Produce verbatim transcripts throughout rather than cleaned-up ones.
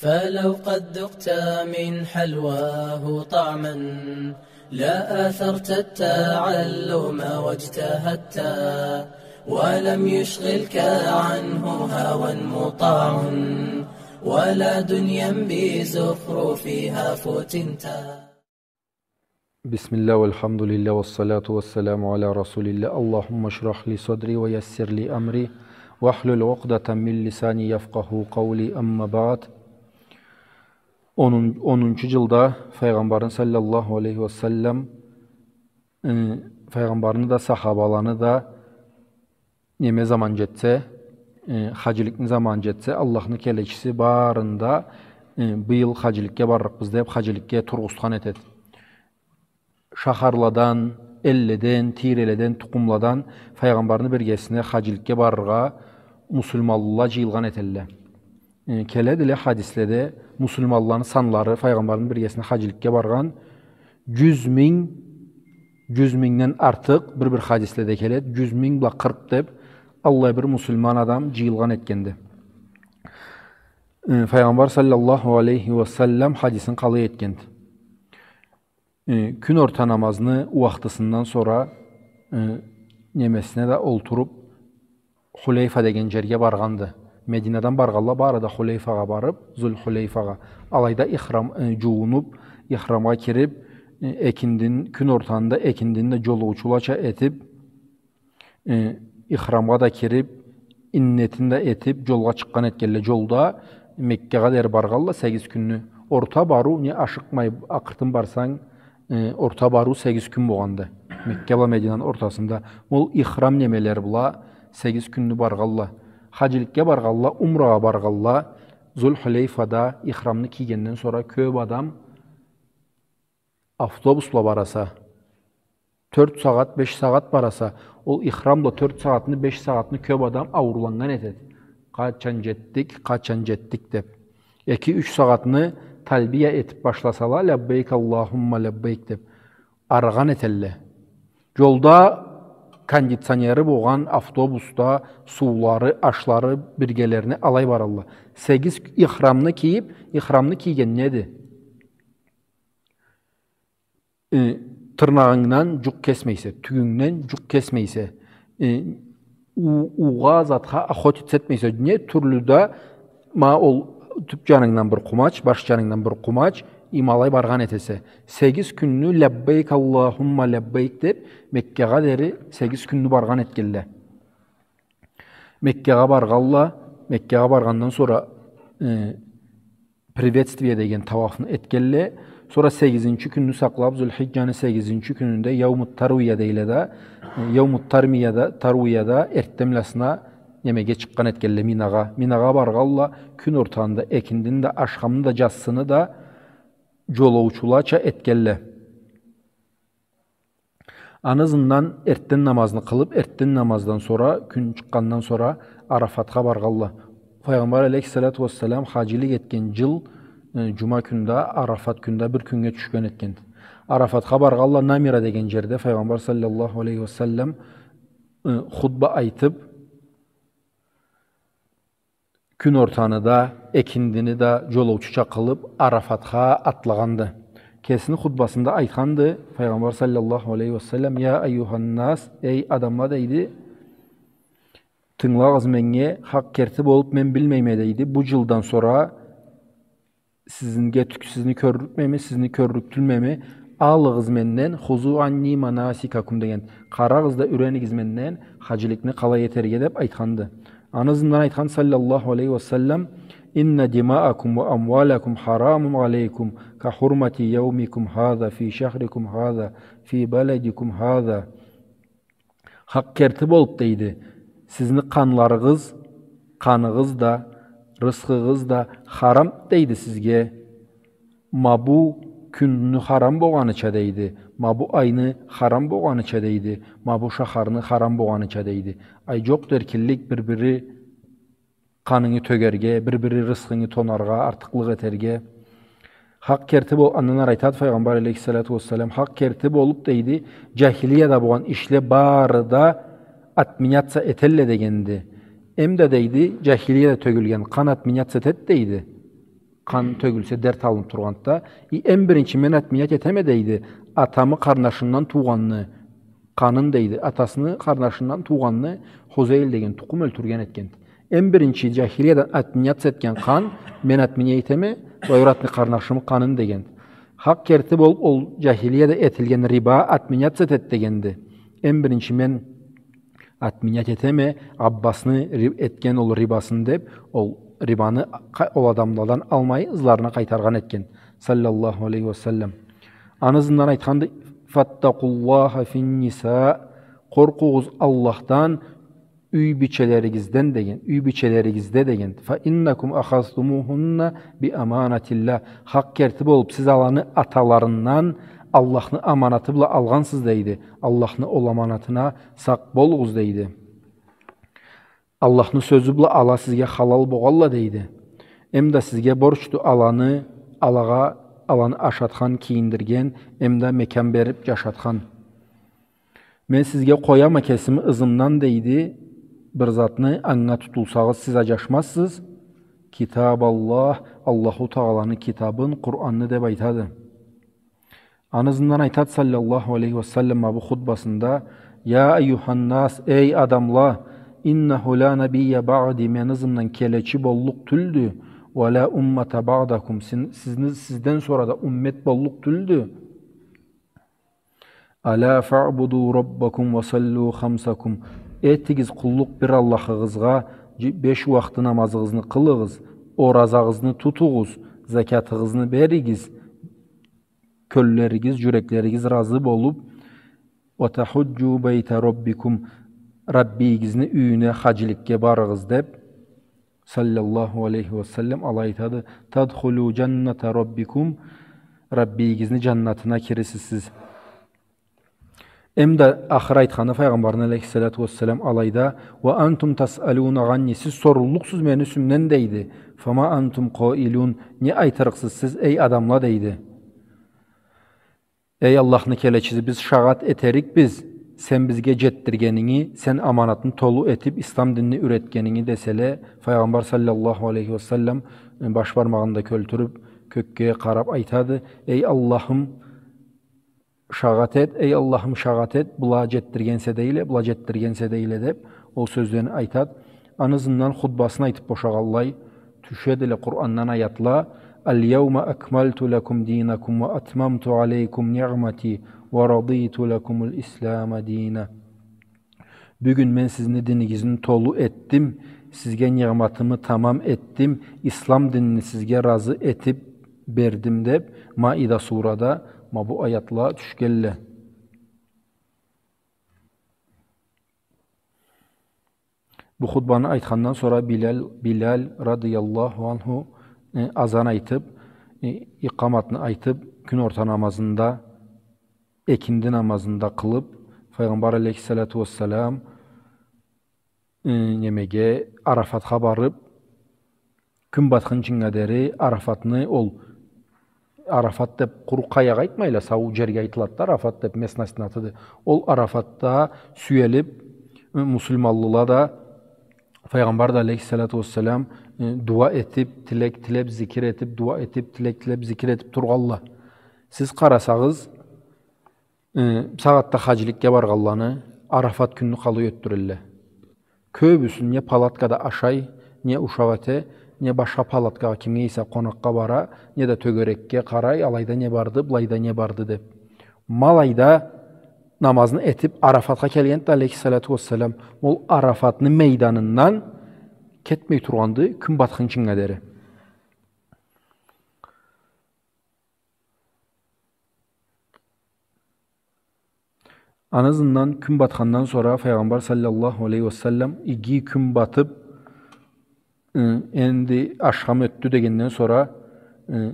فلو قد ذقت من حلواه طعما لآثرت التعلم واجتهدت، ولم يشغلك عنه هوى مطاع ولا دنيا بزخرفها فتنت. بسم الله والحمد لله والصلاة والسلام على رسول الله. اللهم اشرح لي صدري ويسر لي أمري واحلل عقدة من لساني يفقهوا قولي. أما بعد. Онун-, онунчу джылда Файгъамбарны саллаллаху алейхи ва саллам, э, Файгъамбарны да, сахабаланы да неме заман джетсе, э, хаджиликни заманы джетсе, Аллахны келечиси барын да, э, быйыл хаджиликге барлыкъбыз деб, хаджиликге тургъузгъан этеди. Шахарладан, элледен, тийреледен, тукъумладан Файгъамбарны биргесине хаджиликге барыргъа муслиманла джыйылгъан этелле. Э, келедиле хадиследе, муслиманланы санлары Файгъамбарны биргесине хаджиликге баргъан джюз минг, джюз мингден артыкъ, бир-бир хадиследе келеди, джюз минг бла къыркъ деб, аллай бир муслиман адам джыйылгъан этгенди. Э, Файгъамбар саллаллаху алейхи ва саллам хадисин къалай этгенди. Э, кюн орта намазны уахтысындан сора, э, немесине да олтуруб, Хулейфа деген джерге баргъанды. Мединадан баргъанла бары да Хулейфагъа барыб, Зуль-Хулейфагъа. Алайда ихрам, э, джууунуб, ихрамгъа кириб, э, экиндин, кюн ортаны да экиндини да джолоучулача этиб, э, ихрамгъа да кириб, иннетин да этиб, джолгъа чыкъгъан этгелле. Джолда Меккагъа дери баргъалла сегиз кюнню. Орта барыу, не ашыкъмай, акъыртын барсанг, э, орта барыу сегиз кюн болгъанды. Мекка бла Мединаны ортасында. Ол ихрам немелери бла сегиз кюнню баргъалла. Хаджиликге баргъалла, умрагъа баргъалла, Зуль-Хулейфада ихрамны кийгенден сора кёб адам автобус бла бараса, тёрт сагъат, беш сагъат бараса, ол ихрам бла тёрт сагъатны, беш сагъатны кёб адам ауурланнган этеди. Къачан джетдик, къачан джетдик деб. Эки-юч сагъатны талбия этиб башласала, ляббейк Аллахумма ляббейк деб, арыгъан этелле. Джолда кондиционери болгъан автобусда суулары, ашлары, биргелерини алай баралла. Сегиз ихрамны кийиб, ихрамны кийген неди? Э, тырнагъынгдан джукъ кесмейсе, тюгюнгден джукъ кесмейсе, э, у-, уугъа, затха охотиться этмейсе, не тюрлю да, ма ол тюб джанынгдан бир къумач, баш джанынгдан бир къумач, им алай баргъан этесе. Сегиз кюнню ляббейк Аллахумма ляббейк деб, Меккагъа дери сегиз кюнню баргъан этгелле. Меккагъа баргъалла, Меккагъа баргъандан сора, э, приветствие деген тауафны этгелле. Сора сегизинчи кюнню сакълаб, Зуль-Хиджаны сегизинчи кюнюнде Яумут Тарвия дейле да, э, Яумут Тармия да, Тарвия да эртденбласына немеге чыкъгъан этгелле, Минагъа. Минагъа баргъалла, кюн ортаны да, экиндини да, ашхамны да, джассыны да джолоучулача этгелле. Аны ызындан эртден намазны къылыб, эртден намаздан сора, кюн чыкъгъандан сора Арафатха баргъалла. Файгъамбар алейхиссалату уассалам хаджилик этген джыл, э, джума кюнде, Арафат кюнде бир кюннге тюшген этгенди. Арафатха баргъалла, Намира деген джерде Файгъамбар саллаллаху алейхи уа саллам, э, хутба айтыб, кюн ортаны да, экиндини да джолоучуча къылыб, Арафатха атлагъанды. Кесини хутбасында айтханды Файгъамбар саллаллаху алейхи уа саллам: «Я айюханнас, эй адамла, — дейди, — тынгылагъыз меннге, хакъ керти болуб мен билмейме, — дейди, — бу джылдан сора сизге тюк-, сизни кёрлюкмеми, сизни кёрлюк тюлмеми, алыгъыз менден, хузу анни манасикакум деген. Къарагъыз да юренигиз менден, хаджиликни къалай этерге», — деб айтханды. Аны ызындан айтхан саллаллаху алейхи уа саллам: «Инна димаакум уа амвалакум харамун алейкум ка хурмати яумикум хаза фи шахрикум хаза фи баладикум хаза». Хакъ керти болуб, дейди, сизни къанларыгъыз, къаныгъыз да, рысхыгъыз да харам, дейди, сизге. Ма бу кюнню харам болгъаныча, дейди, ма бу айны харам болгъаныча, дейди, ма бу шахарны харам болгъаныча, дейди. Ай, джокъду эркинлик бир-бири къанынгы тёгерге, бир-бири рысхынгы тонаргъа, артыкълыкъ этерге. Хакъ керти бол-, андан ары айтады Файгъамбар алейхиссалату уассалам, хакъ керти болуб, дейди, джахилияда болгъан ишле бары да отменяться этелле дегенди. Эм да, дейди, джахилияда тёгюлген къан отменяться этед, дейди. Къан тёгюлсе, дерт алынып тургъанды да. И эм биринчи мен отменять этеме, дейди, атамы къарнашындан туугъанны къанын, дейди, атасыны къарнашындан туугъанны Хузейл деген тукъум ёлтюрген этгенди. Эм биринчи джахилияда отменяться этген къан, мен отменять этеме, двоюродный къарнашымы къанын дегенди. Хакъ керти болуп, ол джахилияда этилген риба отменяться этеди дегенди. Эм биринчи мен отменять этеме Аббасны ри-, этген ол рибасын деп, ол рибаны къа-, ол адамладан алмай, ызларына къайтаргъан этген, саллаллаху алейхи ва саллам. Аны ызындан айтханды: «Фаттакъуллаха фин-ниса», къоркъугъуз Аллахдан юй бийчелеригизден деген, юй бийчелеригизде деген. «Фа иннакум ахазтумухунна би аманатиллах». Хакъ керти болуп, сиз аланы аталарындан Аллахны аманаты бла алгъансыз, дейди. Аллахны ол аманатына сакъ болугъуз, дейди. Аллахны сёзю бла ала сизге халал богъалла, дейди. Эм да сизге борчду аланы, алагъа, аланы ашатхан, кийиндирген, эм да мекан берип джашатхан. Мен сизге къояма кесими ызымдан, дейди, бир затны, анга тутулсагъыз, сиз аджашмазсыз. Китабаллах, Аллаху Тагъаланы китабын, Къуранны, деп айтады. Аны ызындан айтады, саллаллаху алейхи ва саллам, ма бу хутбасында: «Я айюханнас, эй адамла, иннаху ла набийя баъди, мени ызымдан келечи боллукъ тюлдю, ва ла уммата баъдакум, син-, сизни, сизден сора да уммет боллукъ тюлдю. Ала фаъбуду раббакум ва саллу хамсакум. Этигиз къуллукъ бир Аллахыгъызгъа, джи-, беш уахты намазыгъызны къылыгъыз, оразагъызны тутугъуз, закятыгъызны беригиз, кёллеригиз, джюреклеригиз разы болуп, ва тахуджу байта раббикум, Раббигизни юйюне хаджиликге барыгъыз», — деп, саллаллаху алейхи ва саллам, алай айтады: «Тадхулу джанната раббикум, Раббигизни джаннатына кирирсиз сиз». Эм да ахыр айтханы Файгъамбарны, алейхиссалату вассалам, алайда: «Ва антум тасъалуна гъанни, сиз соруллукъсуз мени юсюмден», — дейди. «Фама антум къаилун, не айтырыкъсыз сиз, эй адамла?» — дейди. «Эй Аллахны келечиси, биз шагъат этерикбиз сен бизге джетдиргенинги, сен аманатны толу этип, ислам динни юретгенинги», — деселе, Файгъамбар, саллаллаху алейхи ва саллам, баш бармагъын да кёлтюрюп, кёкге къарап айтады: «Эй Аллахым, шагъат эт, эй Аллахым, шагъат эт, была джетдиргенсе дейле, была джетдиргенсе дейле», — деп, ол сёзлени айтады. Аны ызындан хутбасын айтып бошагъанлай, тюшедиле Къурандан аятла: «Аль-яума акмалту лакум динакум ва атмамту алейкум ниъмати ва радиту лакумуль ислама дина». «Бюгюн мен сизни динигизни толу этдим, сизге ниъматымы тамам этдим, ислам динни сизге разы этип бердим», — деп, Маида сурада ма бу аятла тюшгенле. Бу хутбаны айтхандан сора Билал, Билал радыяллаху анху, э, азан айтып, э, икъаматны айтып, кюн орта намазында, экинди намазында къылып, Файгъамбар алейхиссалату вассалам, э, немеге, Арафатха барып, кюн батхынчынга дери Арафатны, ол Арафат деп къуру къаягъа айтмайла, сау джерге айтылады да, Арафат деп местностьны атыды. Ол Арафатда сюелип, э, муслиманлыла да, Файгъамбар да, алейхиссалату вассалам, э, дуа этип, тилек тилеп, зикир этип, дуа этип, тилек тилеп, зикир этип тургъанла. Сиз къарасагъыз, э, сагъатда хаджиликге баргъанланы Арафат кюнню къалай ётдюрелле. Кёбюсю не палаткада ашай, не ушакъ эте, не башха палаткагъа, кимге эсе къонакъгъа бара, не да тёгерекге къарай, алайда не барды, былайда не барды деп. Ма алайда намазны этип, Арафатха келгенди да, алейхиссалату вассалам, ол Арафатны мейданындан кетмей тургъанды кюн батхынчынга дери. Аны ызындан кюн батхандан сора Файгъамбар саллаллаху алейхи ва саллам, иги кюн батып, э, энди ашхам ётдю дегенден сора, э,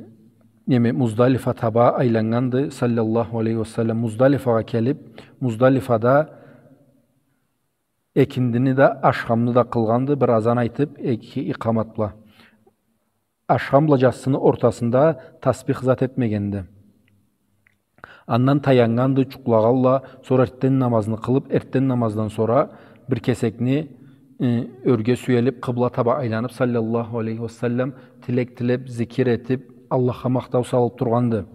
неме, Муздалифа таба айланнганды саллаллаху алейхи ва саллам. Муздалифагъа келип, Муздалифада экиндини да, ашхамны да къылгъанды, бир азан айтып, эки икъамат бла. Ашхам бла джассыны ортасында тасбих зат этмегенди. Андан таяннганды, джукълагъанла, сора эртден намазны къылып, эртден намаздан сора бир кесекни э, ёрге сюелип, къыбла таба айланып, саллаллаху алейхи ва саллам, тилек тилеп, зикир этип, Аллахха махтау салып тургъанды.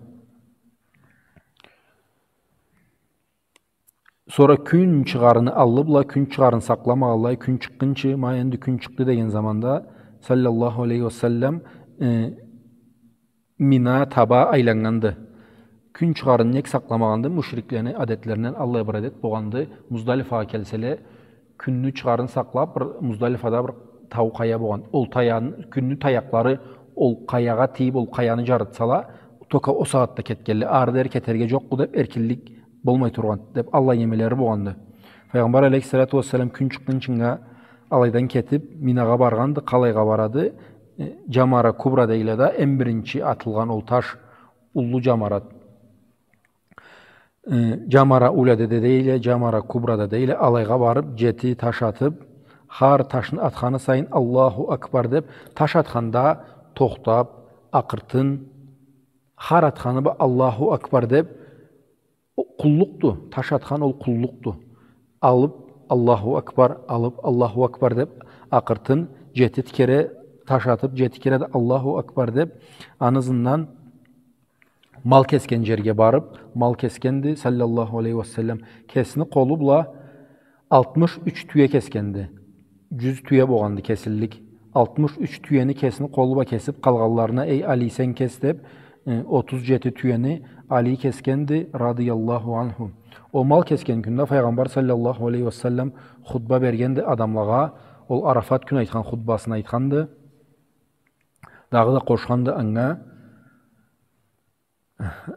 Сора кюн чыгъарыны аллы бла, кюн чыгъарын сакъламагъанлай, кюн чыкъгъынчы, ма энди кюн чыкъды деген заманда, саллаллаху алейхи ва саллам, э, Мина таба айланнганды. Кюн чыгъарын нек сакъламагъанды? Мушриклени адетлеринден аллай бир адет болгъанды. Муздалифагъа келселе, кюнню чыгъарын сакълап, бир Муздалифада бир тау къая болгъан. Ол таян-, кюнню таякълары ол къаягъа тийип, ол къаяны джарытсала, тока ол сагъатда кетгенле. Ары дери кетерге джокъду деп, эркинлик болмай тургъан деп, аллай немелери болгъанды. Файгъамбар алейхиссалату уассалам кюн чыкъгъынчынга алайдан кетип, Минагъа баргъанды, къалайгъа барады? Э, Джамара Кубра дейле да, эм биринчи атылгъан ол таш, уллу джамарат. Э, Джамара Уля да дейле, Джамара Кубра да дейле, алайгъа барып, джети таш атып, хар ташны атханы сайын Аллаху Акбар деп, таш атханда тохтап, акъыртын, хар атханы бла Аллаху Акбар деп, о къуллукъду, таш атхан ол къуллукъду. Алып, Аллаху Акбар, алып, Аллаху Акбар деп, акъыртын, джети кере таш атып, джети кере да Аллаху Акбар деп, аны ызындан мал кесген джерге барып, мал кесгенди, саллаллаху алейхи ва саллам. Кесини къолу бла алтмыш юч тюе кесгенди. Джюз тюе болгъанды кесиллик. Алтмыш юч тюени кесини къолу бла кесип, къалгъанларына, «Эй, Али, сен кес», деп, э, отуз джети тюени Али кесгенди, радыяллаху анху. Ол мал кесген кюнде Файгъамбар саллаллаху алейхи ва саллам хутба бергенди адамлагъа, ол Арафат кюн айтхан хутбасын айтханды. Дагъыда къошханды анга,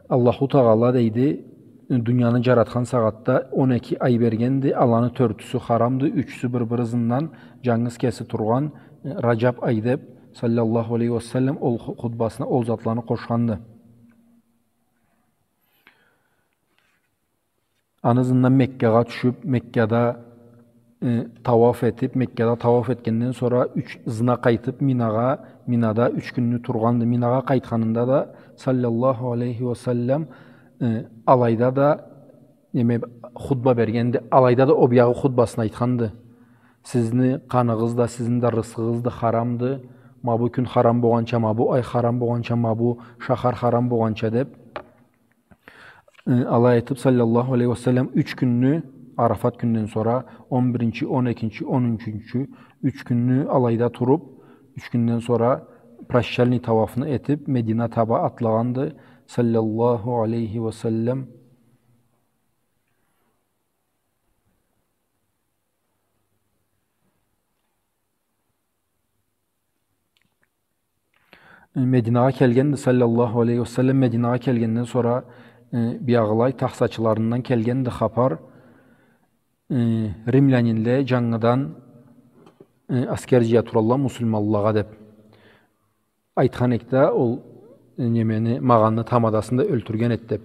Аллаху Тагъала, дейди, дунияны джаратхан сагъатда он эки ай бергенди, аланы тёртюсю харамды, ючюсю бир-бири ызындан, джангыз кеси тургъан, э, Раджаб ай деп, саллаллаху алейхи ва саллам, ол ху-, хутбасына ол затланы къошханды. Аны ызындан Меккагъа тюшюп, Меккада, э, тауаф этип, Меккада тауаф этгенден сора юч ызына къайтып, Минагъа, Минада юч кюнню тургъанды. Минагъа къайтханында да, саллаллаху алейхи ва саллам, э, алайда да, неме, хутба бергенди. Алайда да ол биягъы хутбасын айтханды. Сизни къаныгъыз да, сизни да рысхыгъыз да харамды. Ма бу кюн харам болгъанча, ма бу ай харам болгъанча, ма бу шахар харам болгъанча деп. Э, алай айтып, саллаллаху алейхи ва саллам, юч кюнню, Арафат кюнден сора, он биринчи, он экинчи, он ючюнчю, юч кюнню алайда туруп, юч кюнден сора прощальный тауафны этип, Медина таба атлагъанды, саллаллаху алейхи ва саллам. Мединагъа келгенди, саллаллаху алейхи ва саллам. Мединагъа келгенден сора, э, биягъылай тахсачыларындан келгенди хапар, э, римлянинле джангыдан, э, аскер джыя туралла муслиманлагъа деп. Айтхан эк да, ол, э, немени, магъанны тамадасын да ёлтюрген эди деп.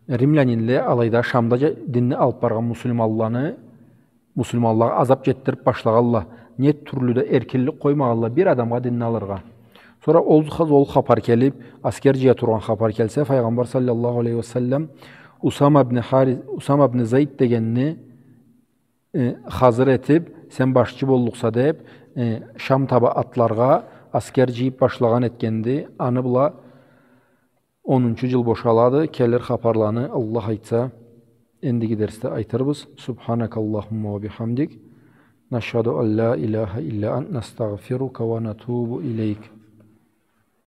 Римлянинле алайда Шамда джа-, динни алып баргъан муслиманланы, муслиманлагъа азап джетдирип башлагъалла. Не тюрлю да эркинлик къоймагъалла бир адамгъа динни алыргъа. Сора ол ха-, ол хапар келип, аскер джыя тургъан хапар келсе, Файгъамбар саллаллаху алейхи ва саллам Усама ибн Хари-, Усама ибн Зайд дегенни э, хазыр этип, сен башчы боллукъса деп, э, Шам таба атларгъа аскер джыйып башлагъан этгенди. Аны бла онунчу джыл бошалады. Келир хапарланы, Аллах айтса, эндиги дерсде айтырбыз. Субханакаллахумма ва бихамдик. Нашхаду ан ла иляха илля ант, настагъфирука ва натубу илейк.